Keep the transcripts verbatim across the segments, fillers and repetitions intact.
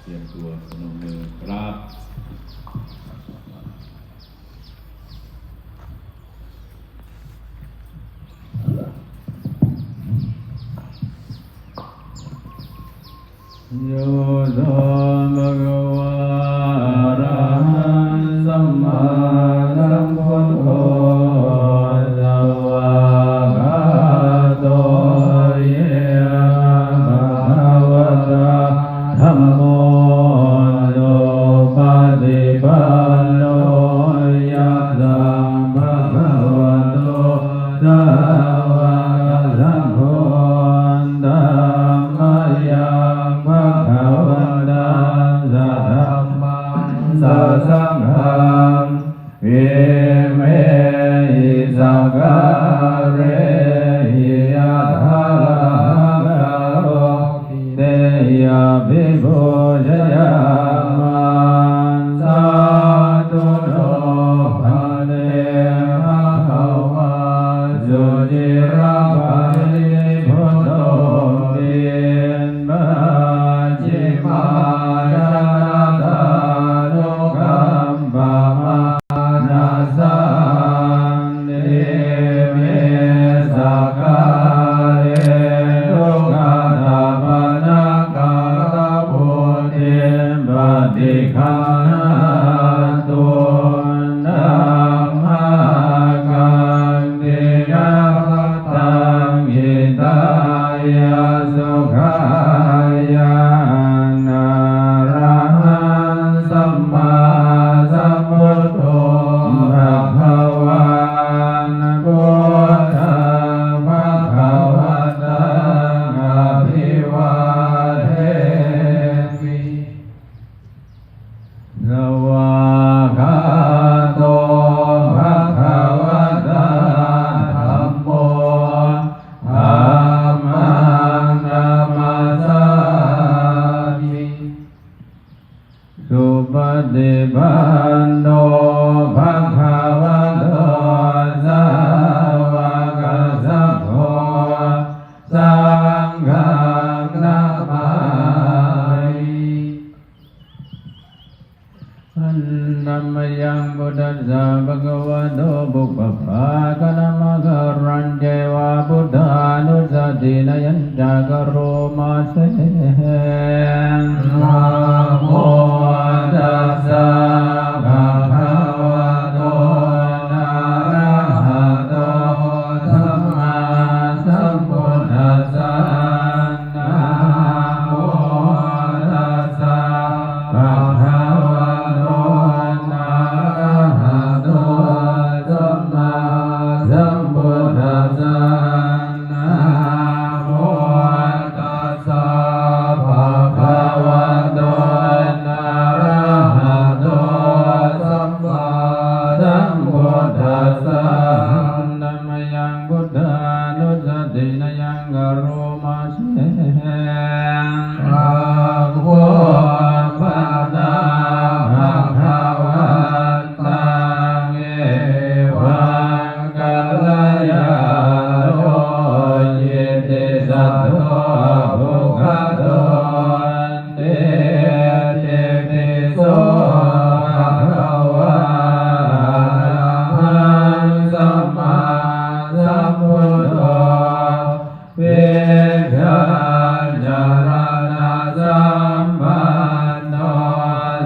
เตรียมตัวพนมมือครับ Yo so bhagavā arahaṃ sammāsambuddho, svākkhāto yena bhagavatā dhammo, supaṭipanno yasmaṃ bhagavato sāvakasaṅgho, tam mayaṃ bhagavantaṃ sadhammaṃ sasaṅghaṃ, imehi sakkārehi yathārahaṃ āro- -pitehi abhipūjayāma. Sādhu no bhante bhagavā suciraparinibbuto, piṃ pacchimājanatānukampamā- -na, santi me sakkāre duggatapaṇṇākārabhūtiṃ paṭiggaṇhātu, dhammacakkiyapattaṃ hitāya sukhāya. Arahaṃ sammāsambuddho bhagavā, buddhaṃ bhagavantaṃ abhivādemi. Svākkhāto bhagavatā dhammo, dhammaṃ namassāmi. Supaṭipanno bhagavato sāvakasaṅgho, saṅghaṃ namāmi. Handa mayaṃ buddhassa bhagavato pubbabhāganamakārañceva buddhānussatinayañca karoma se. Namo tassa bhagavato arahato sammāsambuddhassa. Namo tassa bhagavato arahato sammāsambuddhassa. Namo tassa bhagavato arahato sammāsambuddhassa. Handa mayaṃ buddhānussatinayaṃ karoma se. Aho bhadra bhagavantaṃ evaṃ kalyāṇo kittisaddo bhagavato. Itipi so bhagavā arahaṃ sammāsambuddho vijjācaraṇasampanno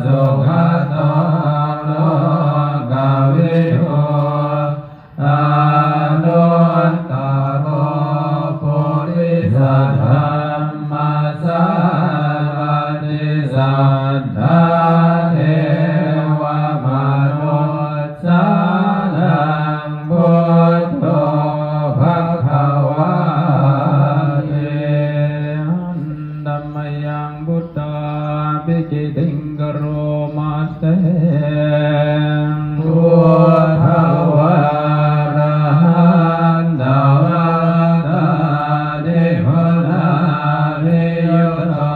sugato lokavidū anuttaro purisadammasārathi satthā devamanussānaṃ buddho bhagavāti. Handa mayaṃ buddhābhigītiṃ karoma se. Buddhavārahantavaratā triguṇābhiyutto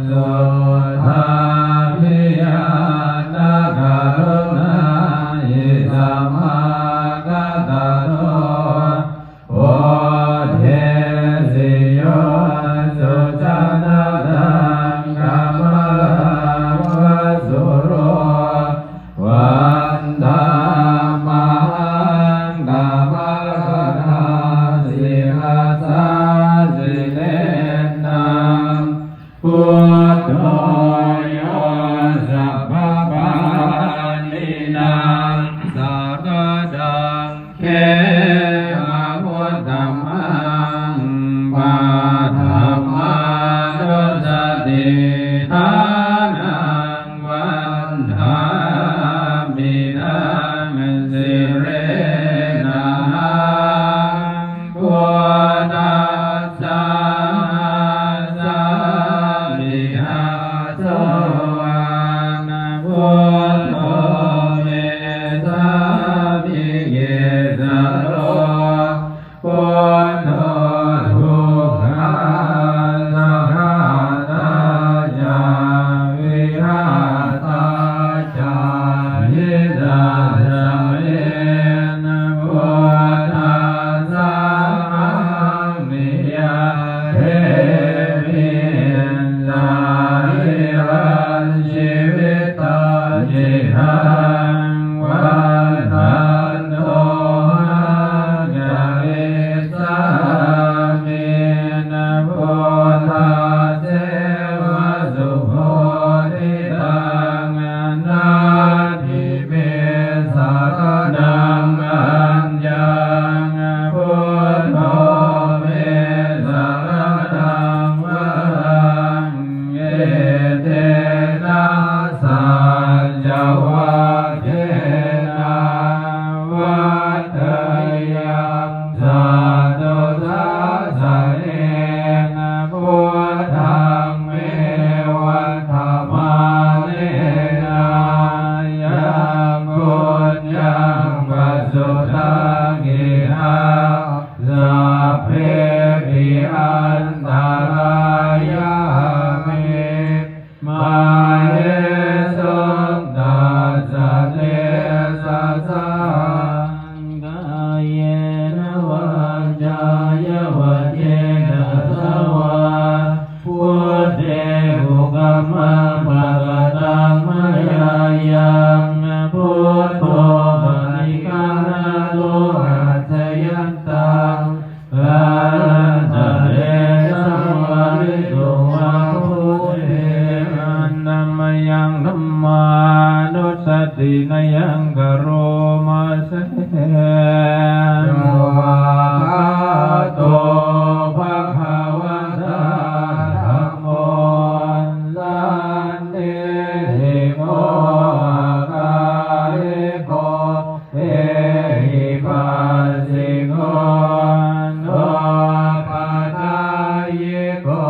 suddhābhiñāṇakarunāhi samāgatatto bodhesi yo sujanataṃ kama Buddho yo sabbapāṇīnaṃ sarataṃ khemamuttamaṃ, paṭhamānussatiṭṭhānaṃ vandāmi taṃ sirenahaṃ. Buddhaṃ sārāmihāso, Buddho me sāmikissaro, Buddho dukkhassa ghātā ca vidhātā ca hitassa me. Buddhaṃ sahaṃ niyyādemi sarīrañjīvitañcidaṃ, vandantohaṃ carissāmi buddhasseva subodhitaṃ. Natthi me saraṇaṃ aññaṃ, Buddho me saraṇaṃ varaṃ, etena saccavajjena vaḍḍheyyaṃ satthu sāsane. Buddhaṃ me vandamānena yaṃ puññaṃ pasutaṃ idha, sabbepi antarāyā me māhesuṃ tassa tejasā. Kāyena vācāya va cetasā vā, buddhe kukammaṃ pakataṃ mayā yaṃ, buddho paṭiggaṇhatu accayantaṃ, kālantare saṃvarituṃ va buddhe. Handa mayaṃ dhammānussatinayaṃ karoma se. Svākkhāto bhagavatā dhammo, sandiṭṭhiko akāliko ehipassiko, opanayiko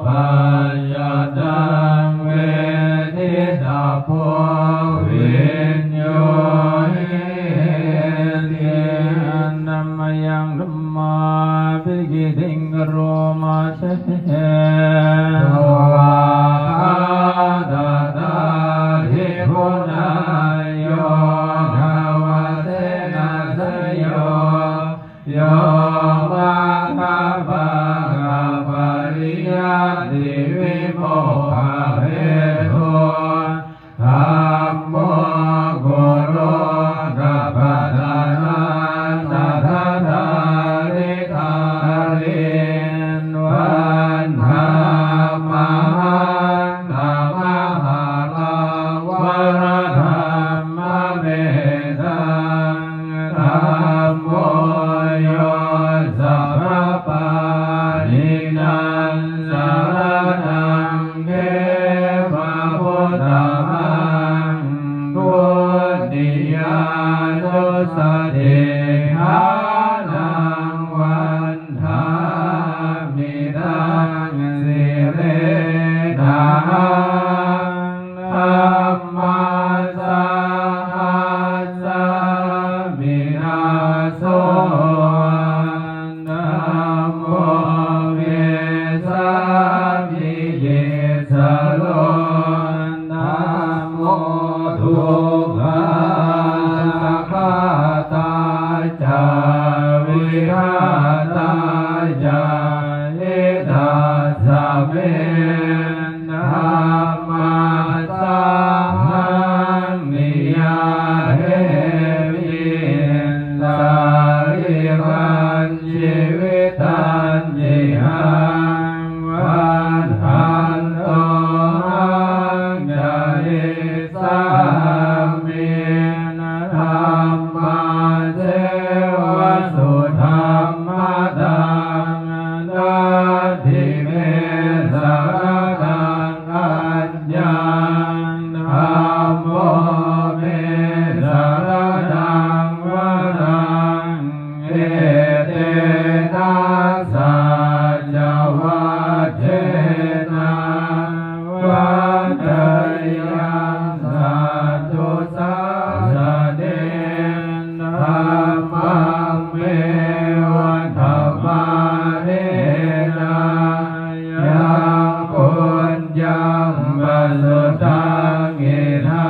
paccattaṃ veditabbo viññūhīti. Handa mayaṃ dhammābhigītiṃ karoma se. Svākkhātatādiguṇayogavasena seyyo, yo maggapākapariyattivimokkhabhedo, dhammo kulokapatanā tadatārī, dhārīnvandhāmahaṃ tamaharaṃ varadhammametaṃ. Dhammo yo sabbapāṇīnaṃ saraṇaṃ khemam uttamaṃ, dutiyānussatiṭṭhānaṃ vandāmi taṃ sirenahaṃ. Dhammassahassāmi dāso, dhammo me sāmikissaro, dhammo dukkhassa ghātā ca vidhātā ca hitassa me. Dhammassahaṃ niyyādemi sarīrañjīvitañcidaṃ, vandanto Yaṃ satthu sāsane dhammaṃ me vandamānena yaṃ puññaṃ pasutaṃ idha